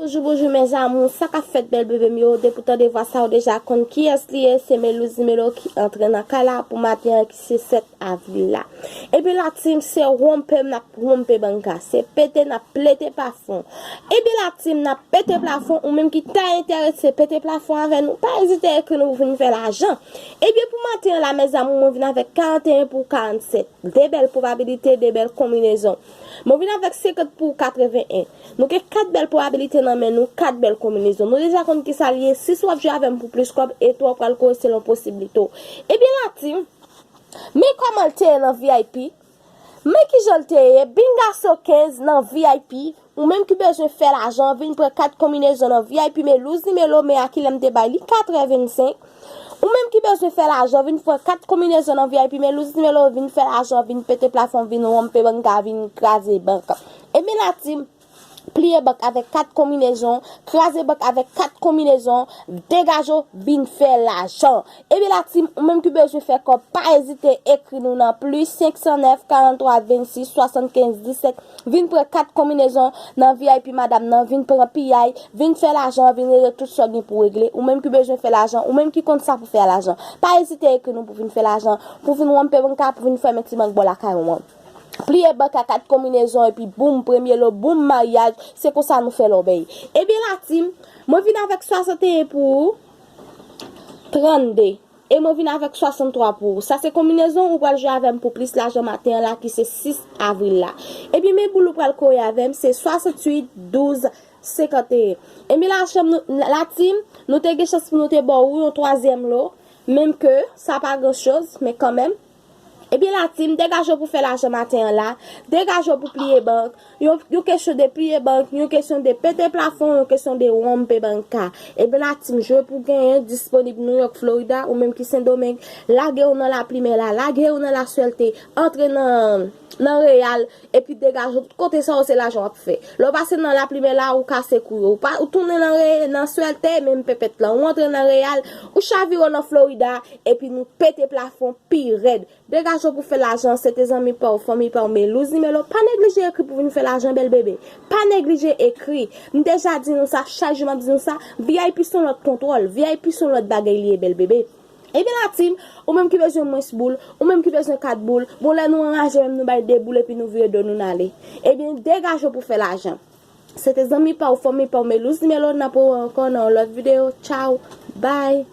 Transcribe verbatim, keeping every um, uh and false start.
Bonjou, bonjou, mes amours. Sa k ap fèt, bèl bebe m yo? Depi w tande vwa sa, ou deja konn kiyès li ye. Se Melouz Nimelo ki antre nan kay la pou maten an, ki se sèt avril la. Ebyen, la team, se wonpe n ap wonpe banka. Se pete n ap pete plafon. Ebyen, la team, n ap pete plafon. Ou menm ki ta enterese pete plafon avè nou, pa ezite ekri nou pou vin fè lajan. Ebyen, pou maten an la, mes amours, mwen vin avèk karanteyen pou karannsèt. De bèl pwobabilite, de bèl konbinezon. Mwen vin avèk senkant pou katreven en. Nou gen kat bèl pwobabilite nan men nou, kat bèl konbinezon. Nou deja konn kisa l ye. Sis w ap jwe avè m pou plis kòb, e twa w pral kore selon posiblite w. Ebyen, la team, men kòman l te ye nan V I P. Men kijan l te ye, Bingaso kenz nan V I P. Ou menm ki bezwen fè lajan, vin pran kat konbinezon nan V I P Melouz Nimelo, men a kilè m te bay li katrèvennsenk. Ou menm ki bezwen fè lajan, vin pran kat konbinezon nan V I P Melouz Nimelo, vin fè lajan, vin pete plafon, vin wonpe banka, vin kraze bank. Ebyen, la team, pliye bank avèk kat konbinezon, kraze bank avèk kat konbinezon, degaje w, vin fè lajan. Ebyen, la team, ou menm ki bezwen fè kòb, pa ezite ekri nou nan plis senk san nèf, karant twa, vennsis, swasannkenz, disèt. Vin pran kat konbinezon nan V I P madanm nan, vin pran piyay, vin fè lajan, vin regle tout sa w gen pou regle. Ou menm ki bezwen fè lajan, ou menm ki konn sa pou fè lajan, pa ezite ekri nou pou vin fè lajan, pou vin wonpe banka, pou vin fèmen ti bank bò lakay ou an. Pliye bank a kat konbinezon epi boum, premye lo, boum, maryaj, se konsa nou fè lòbèy. Ebyen, la team, mwen vin avèk swasanteyen pou ou, trannde. E mwen vin avèk swasanntwa pou ou. Sa se konbinezon ou pral jwe avè m pou plis lajan maten an la, ki se sis avril la. Ebyen, men boul ou pral kore avè m, se swasantuit, douz, senkanteyen. Ebyen, la chanm nou, la team, nou te gen chans pou nou te ba w yon twazyèm lo, menm ke sa pa gran choz, men kanmenm. Ebyen, la team, degaje w pou fè lajan maten an la, degaje w pou pliye bank, yon, yon kesyon de pliye bank, yon kesyon de pete plafon, yon kesyon de wonpe banka. Ebyen, la team, jwe pou genyen, disponib New York, Florida, ou menm ki Sendomeng, lage w nan laplimè la, lage w nan laswèlte, antre nan, nan reyal, epi degaje w, tout kote sa yo se lajan w ap fè. Lè w pase nan laplimè la, ou kase kou yo, ou pa, ou tounen nan re-, nan swèlte, menm pèpèt lan, ou antre nan reyal, ou chavire w nan Florida, epi nou pete plafon pi rèd. Degaje w pou fè lajan, se te zanmi pa w, fanmi pa w, Melouz Nimelo. Pa neglije ekri pou vin fè lajan, bèl bebe. Pa neglije ekri. M deja di nou sa, chak jou m ap di nou sa, V I P se yon lòt kontwòl, V I P se yon lòt bagay li ye, bèl bebe. Ebyen, la team, ou menm ki bezwen mwens boul, ou menm ki bezwen kat boul, bon, lè nou anraje menm nou bay de boul epi nou vire do nou n ale. Ebyen, degaje w pou fè lajan. Se te zanmi pa w, fanmi pa w, Melouz Nimelo, n ap wè w ankò nan yon lòt videyo. Tchaw, bye.